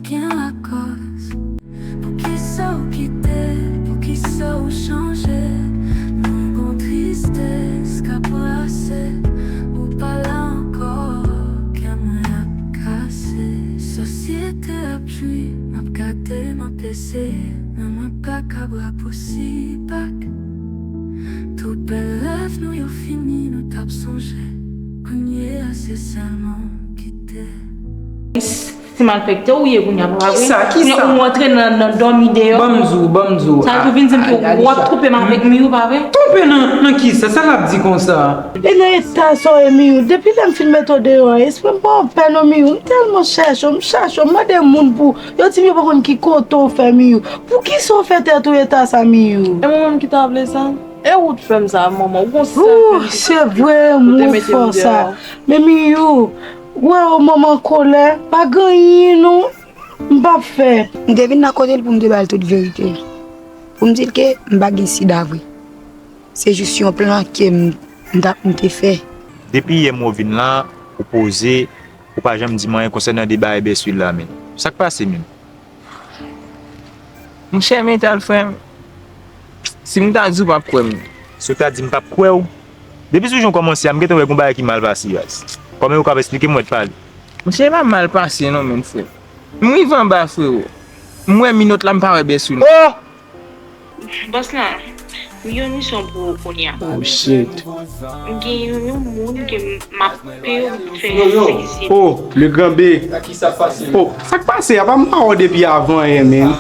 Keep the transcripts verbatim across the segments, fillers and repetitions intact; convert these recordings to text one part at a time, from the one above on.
Gen lakòz. Poukisa w kite? Poukisa w chanje? Mwen gon tristès k ap brase. Ou pa la ankò, kè mwen ap kase. Sosyete ap jwi, m ap gade, m ap eseye, men mwen pa ka bra pou si bak. Tout bèl rèv nou yo fini, nou t ap sonje. Kounye a se sèlman kite. Si malfektè ou ye kounye a, pa vre? Kisa? Kisa? Kounye a ou antre nan, nan dòmi deyò. Ban m di w, ban m di w. Sa tou vin di m ke w ap twonpe m avèk Miyou, pa vre? Twonpe nan, nan kisa? Sa l ap di konsa? E nan eta sa w ye, Miyou. Depi lè m fin mete w deyò a, espri m pa anpè non, Miyou. M tèlman chèche w, m chache w, m mande moun pou yo di m yo pa konn ki kote w fè, Miyou. Poukisa w fè tèt ou eta sa, Miyou? E mwen menm ki ta vle sa? E ou t fè m sa, manman. Ou gon sèl fè m ki... Se vre, m ou fè w sa. Men Miyou, wè w manman kòlè, pa gen anyen non, m p ap fè. M te vin nan kote l pou m te ba l tout verite. Pou m di l ke m pa gen sida vre. Se jis yon plan ke m, m t ap, m te fè. Depi yè m wè w vin la, ou poze, ou pa janm di m anyen konsènan de bagay bèswil la, menm. Sa k pase menm? Monchè, Metal, frè m, si m ta di w, w p ap kwè m. Si w ta di m, m p ap kwè w. Depi sou jan w kòmanse a, m gentan wè gon bagay ki mal pase, baz. Kòman ou ka esplike m wè t pale? Monchè, e pa mal pase non, menm, frè m. M rive anba, frewo. M wè minòt la, m pa wè bèswil. Oh! Bòs la, m gen yon misyon pou ou kounye a. Oh, shit. M gen yon, yon moun ke m, m ap peye pou fè fiziye. Oh, le grand B. Oh, sa k pase a? Pa m pa wè depi avan yè, men.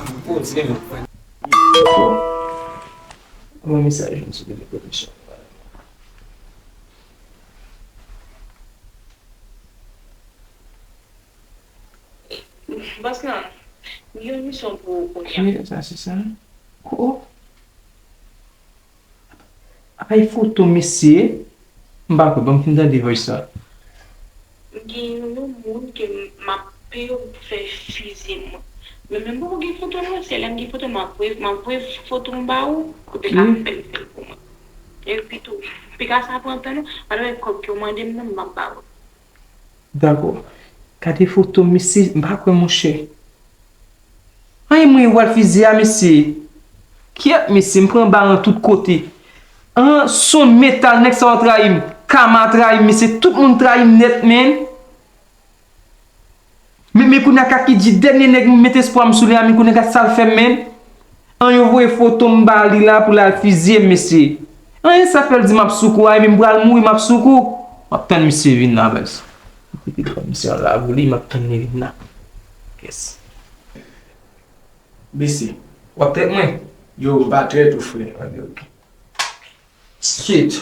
Mwen mesaj m sou telefòn. Bòs la, m gen yon misyon pou ou kounye a. Ki mesaj se sa? Oh, oh. Ay, foto mesye. M pa kwè, ban m fin tande voice sa. M gen yon, yon moun ke m, m ap peye pou fè fiziye mwen. Men menm poko gen foto l non, se lè m gen foto m ap voye, m ap voye foto m ba ou, ou te ka fè l, fè l pou mwen. Epi tou, piga sa pran tan non, pa t wè kòb ke w mande m nan, m ap ba ou. Dakò. Gade foto misye, m pa kwè monchè. Ay, mwen, yo pral fiziye a, mesye. Kyèt, mesye, m pran bal nan tout kote. An, son metal, nèg sa yo trayi m. Kama trayi m, mesye. Tout moun trayi m nèt, men. Men, men kounye a Kaki di dènye nèg m met espwa m sou li a, men kounye a gad sa l fè m, men. An, yo voye foto m ba li la pou l al fiziye m, mesye. An, e sa fè l di m ap sou kou a, men m pral mouri, m ap sou kou. M ap tann misye vin la, baz. Epi telefòn misye an la pou li, m ap tann li vin la. Yes. Mesye. W ap trèt mwen? Yo, m pa trèt ou, frè. Ok, ok. Shit.